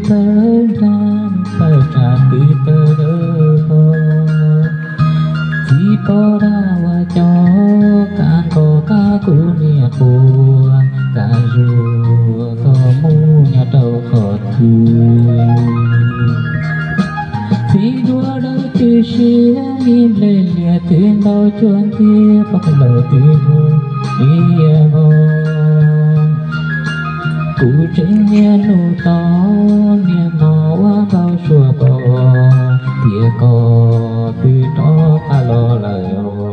Tawg nrag tawg tsam twb tawg dawb vog, txiv pog dag ua cov kab nkaus kab kuv niam quas, kab zuag txog mus nyob rau qhov twg. Txiv duav dawb tw siab me nplej lias twb ntau cuag ntiag poj laws twb hu ib vog. Kuv tseem niaj hnub tos niaj hmo ua npau suav pom tias koj twb rov qab los lawm os.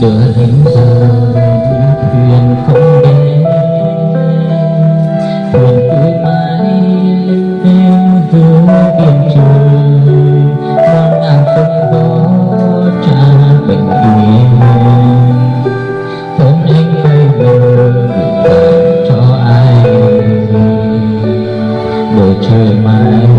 Dua heev ntawm phim khoob dej, phim kwv Maiv Leej, phim tus phim tswv, muaj naj xoob vov tsa peem ib, thoob eeb fais lwm txheej tso ai, dua tsawg Maiv